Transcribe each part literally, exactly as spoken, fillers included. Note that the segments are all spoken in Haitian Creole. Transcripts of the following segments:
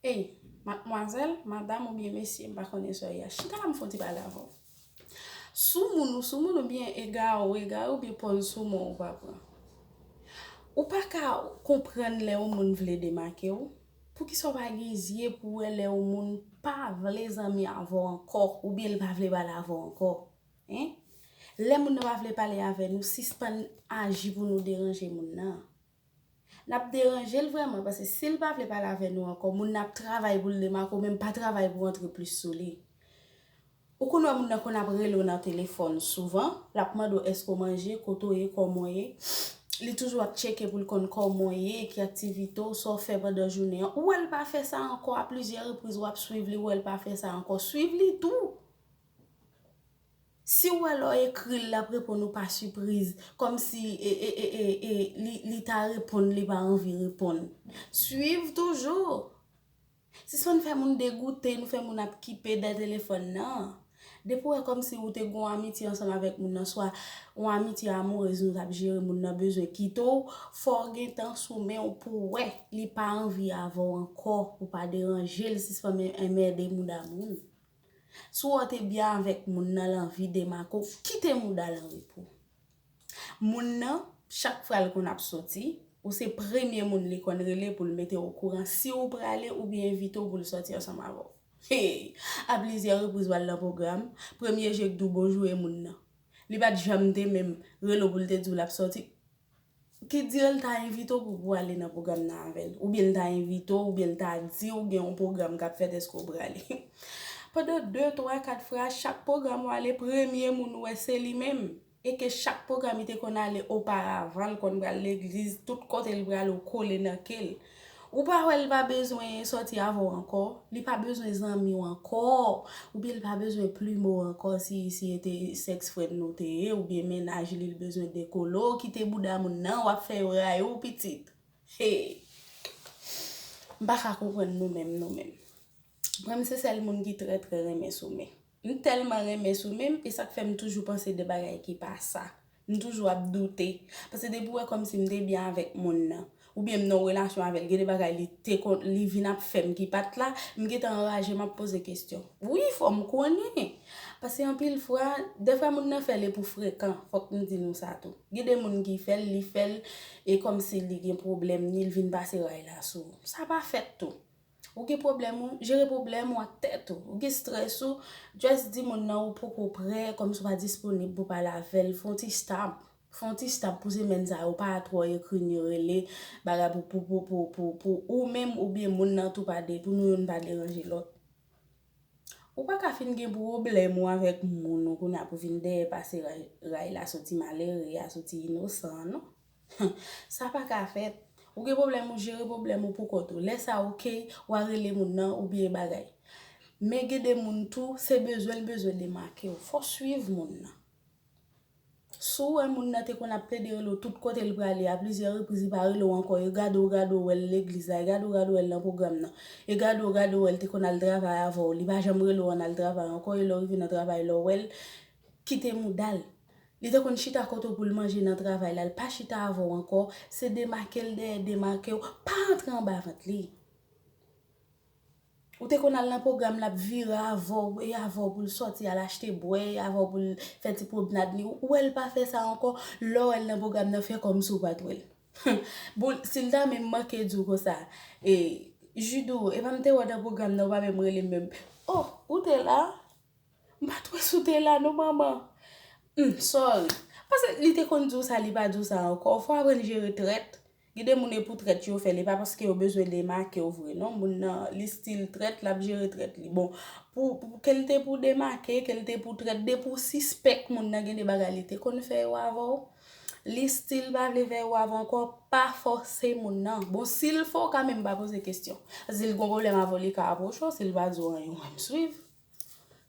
Ey, madmwazèl, madam oubyen mesye, m pa konnen sa w ye a. Chita la, m fè yon ti pale avè w. Soumoun ou soumoun oubyen egare w egare oubyen pòz soumoun ou pa pran. Ou pa ka konprann lè yon moun vle demake w. Poukisa w pa gen zye pou w wè lè yon moun pa vle zanmi avè w ankò oubyen l pa vle pale avè w ankò? Hein? Lè moun nan pa vle pale avè nou, sispann aji pou nou deranje moun nan. N ap deranje l vrèman, paske si l pa vle pale avè nou ankò, moun nan ap travay pou l demake w, menm pa travay pou antre plis sou li. Ou konn wè moun nan konn ap rele w nan telefòn souvan, l ap mande w èske w manje, kote w ye, kòman w ye. Li toujou ap tcheke pou l konn kòman w ye, ki aktivite w, sa w fè pandan jounen an. Ou wè l pa fè sa ankò, a plizyè repriz w ap swiv li, ou wè l pa fè sa ankò, swiv li tou. Si w wè lè w ekri l, l ap reponn ou pa sipriz, kòmsi e, e, e, e, e, li, li ta reponn, li pa anvi reponn. Swiv toujou. Sispann fè moun degoute, nou fè moun ap kipe dèyè telefòn nan. Depi w wè kòmsi ou te gen yon amitye ansanm avèk moun nan, swa yon amitye amourez nou t ap jere, moun nan bezwen kite w, fò w gen tan sou men w pou w wè li pa anvi avè w ankò, pou w pa deranje l, sispann enmède mouda moun. Si w wè w te byen avèk moun nan, l anvi demake w, kite mouda l an repo. Moun nan, chak fwa l konn ap soti, ou se premye moun li konn rele pou l mete w okouran si w prale oubyen envite w pou l sòti ansanm avè w. Hey! A plizyè repriz w al nan pwogram, premye je k di w bonjou e moun nan. Li pa t janm te menm rele w pou l te di w l ap sòti. Ki di l ta envite w pou, pou w ale nan pwogram nan avè l. Oubyen l ta envite w, oubyen l ta di w gen yon pwogram k ap fèt, èske w prale? Pandan de, twa, kat fwa, chak pwogram w ale, premye moun ou wè se li menm. E ke chak pwogram li te konn ale oparavan, l konn pral legliz, tout kote l prale, w kole nan ke l. Ou pa wè l pa bezwen sòti avè w ankò, li pa bezwen zanmi w ankò, oubyen li pa bezwen plime w ankò si, si e te sèks frènd ou te ye, oubyen mennaj li, li bezwen dekole w, kite bouda moun nan, w ap fè yo rayi w pitit. Hey! M pa ka konprann nou menm, nou menm. Mwen, m se sèl moun ki trè, trè renmen soumen. M tèlman renmen soumen, e sa k fè m toujou panse de bagay ki pa sa. M toujou ap doute. Paske depi w wè kòmsi m te byen avèk moun nan, oubyen m nan yon relasyon avè l, gen de bagay li te kon, li vin ap fè m ki pa t la, m gentan anraje, m ap poze kesyon. Wi, fò m konnen. Paske anpil fwa, dèfwa moun nan fè l e pou frekan, fòk m di nou sa tou. Gen de moun ki fè l, li fè l, e kòmsi li gen pwoblèm, ni l vin pase ray la sou ou. Sa pa fèt tou. Ou gen pwoblèm ou, jere pwoblèm ou ak tèt ou. Ou gen strès ou, just di moun nan ou poko prè, kòmsi w pa disponib pou pale avè l, fè yon ti stop. Fè yon ti stop pou semèn sa yo, pa twò ekri ni rele, bagay pou, pou, pou, pou, pou, pou ou menm oubyen moun nan tou pa de, pou nou youn pa deranje lòt. Ou pa ka fin gen pwoblèm ou avèk moun ou kounye a pou vin dèyè pase ray, ray la sou ti malere a, sou ti inosan an, non. Sa pa ka fèt. Ou gen pwoblèm ou jere pwoblèm ou pou kont ou. Lè sa oke, w a rele moun nan oubyen bagay. Men gen de moun tou, se bezwen l bezwen demake w. Fò w swiv moun nan. Si w wè moun nan te konn ap plede rele w tout kote l prale, a plizyè repriz li pa rele w ankò, e gade w gade w wè l legliz la, e gade w gade w wè l nan pwogram nan, e gade w gade w wè l te konn al travay avè w, li pa janm rele w ann al travay ankò, e lè w rive nan travay la w wè l, kite mouda l. Li te konn chita kote w pou l manje nan travay la, l pa chita avè w ankò, se demake l dèyè demake w, pa antre anba vant li. Ou te konn al nan pwogram, l ap vire avè w, e avè w pou l sòti al achte bwè, e avè w pou l fè ti pwomnad li. Ou wè l pa fè sa ankò, lè w wè l nan pwogram nan, fè kòmsi w pa t wè l. Bon, si l ta menm manke di w konsa, e, Jidou, e pa m te wè w nan pwogram nan, ou pa menm rele m menm. Oh, ou te la? M pa t wè si w te la non, manman. Hmm, sorry. Paske li te konn di w sa, li pa di w sa ankò. Fò w aprann jere trèt. Gen de moun e pou trèt yo fè l, e pa paske yo bezwen demake w vre, non. Moun nan, li still trèt, l ap jere trèt li. Bon, pou, pou, ke l te pou demake, ke l te pou trèt, depi w sispèk moun nan gen de bagay li te konn fè yo avè w, li still pa vle fè yo avè w ankò, pa fòse moun nan. Bon, si l fè w, w ka menm pa poze kesyon. Si l gen pwoblèm avè w, li ka apwoche w, si l pa di w anyen, w menm swiv.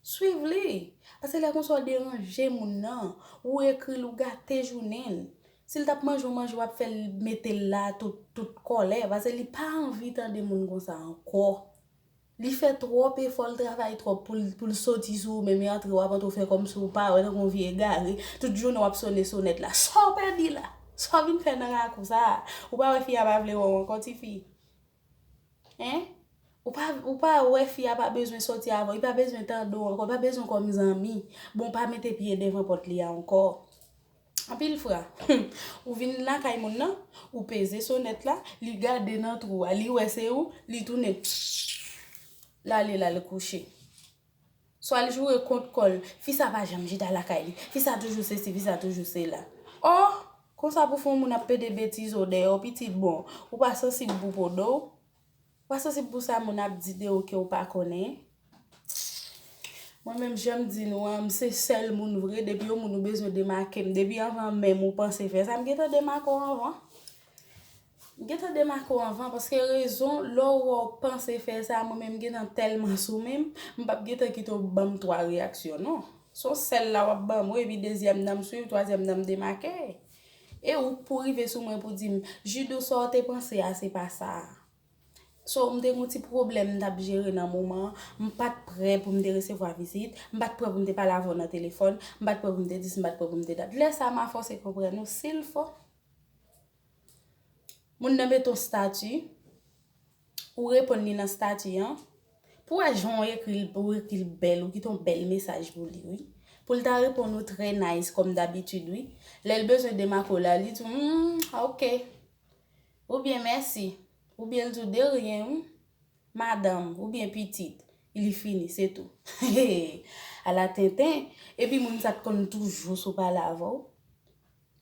Swiv li. Paske lè konsa w deranje moun nan, ou ekri l, ou gate jounen l. Si l t ap manje w manje, w ap fè l mete l la tout, tout kòlè. Paske li pa anvi tande moun konsa ankò. Li fè twòp efò, l travay twòp pou l, pou l soti sou ou, menm e antre w ap antre w fè kòmsi w pa wè, tankou yon vye egare. Tout jounen w ap sone sonèt la. Sa w pèdi la? Sa w vin fè nan rakou sa a? Ou pa wè fi a pa vle wè w ankò, tifi? Hein? Ou Pa, ou pa wè fi a pa bezwen sòti avè w, li pa bezwen tande w ankò, li pa bezwen w kòm zanmi. Bon, pa mete pye devan pòt li a ankò. Anpil fwa, ou vin lakay moun nan, ou peze sonèt la, li gade nan twou a, li wè se ou, li tounen, l ale l al kouche. Swa l joure kont kò l, fi sa pa janm chita lakay li, fi sa toujou sesi, fi sa toujou sela. Ò, konsa pou fè yon moun ap pede betiz ou dèyè w, pitit, bon, ou pa sansib pou po do w? Ou pa sansib pou sa moun ap di de ou ke ou pa konnen? Mwen menm, jan m di nou an, m se sèl moun vre, depi yon moun ou bezwen demake m, depi anvan menm ou panse fè sa, m gentan demake w anvan. M gentan demake w anvan, paske rezon, lè w wè w panse fè sa, mwen menm m gentan tèlman sou men m, m p ap gentan kite w ban m twa reyaksyon, non. Se yon sèl la w ap ban m, wi, epi dezyèm nan m swiv, twazyèm nan m demake. E ou k pou rive sou mwen pou di m, Judou, sa w te panse a, se pa sa. So, m te gen yon ti pwoblèm m t ap jere nan moman an. M pa t prè pou m te resevwa vizit. M pa t prè pou m te pale avè w nan telefòn. M pa t prè pou m te di si, m pa t prè pou m te dat. Lè sa a, m a fòse konprann ou, silfo. Moun nan mete yon stati, ou reponn li nan stati an. Pou wè jan w ekri l, ou ekri l bèl, ou kite yon bèl mesaj pou li, wi. Pou l ta reponn ou trè nice, kòm dabitid, wi. Lè l bezwen demake w la, li di w, hmm, ok. Oubyen mèsi. Oubyen l di w de ryen, wi. Madanm, oubyen pitit. Li fini, se tou. Ala tenten. Epi moun sa t konn toujou sou pale avè w.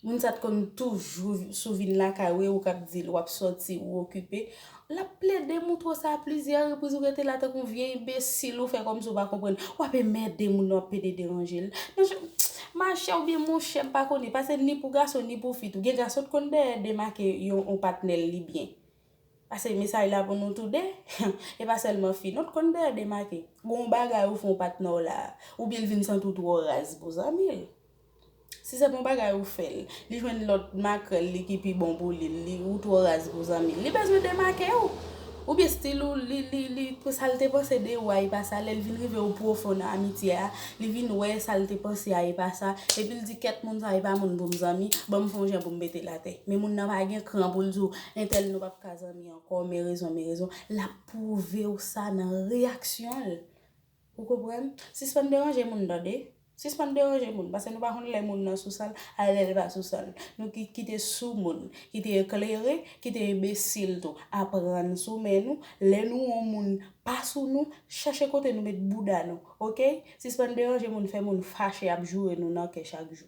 Moun sa t konn toujou sou vin lakay ou, e ou k ap di l w ap sòti, ou okipe. L ap plede moutre w sa a plizyè repriz, ou rete la tankou yon vye enbesil, ou fè kòmsi w pa konprann. W ap enmède moun nan, w ap pede deranje l. Machè oubyen monchè, m pa konnen, pase ni pou gason, ni pou fi tou. Gen gason t konn dèyè demake yon, yon patnè l li byen. Pase mesaj la pou nou toude. E pa sèlman fi, non, t konn dèyè demake. Gon bagay ou fè yon patnè w la, oubyen l vin santi w twò raz pou zanmi l. Si se bon bagay ou fè l, li jwenn lòt makrèl li ki pi bon pou li, li, ou twò raz pou zanmi l. Li bezwen demake w. Oubyen stil ou, li, li, li, pou sa l te panse de ou a, e pa sa, lè l vin rive ou pwofon nan amitye a, li vin wè sa l te panse a, e pa sa, epi l di, kèt, moun sa, e pa moun pou m zanmi, ban m fè yon jan pou m mete l atè. Men moun nan pa gen kran pou l di w, entèl, nou p ap ka zanmi ankò, men rezon, men rezon. L ap pwouve w sa nan reyaksyon l. Ou konprann? Sispann deranje moun, tande. Sispann deranje moun, paske nou pa konn lè moun nan sou sa l, a lè l pa sou sa l. Nou ki kite sou moun, kite eklere, kite enbesil tou, aprann sou men nou. Lè nou wè yon moun pa sou nou, chache kote nou met bouda nou, oke? Sispann deranje moun, fè moun fache, ap joure nou nan kè chak jou.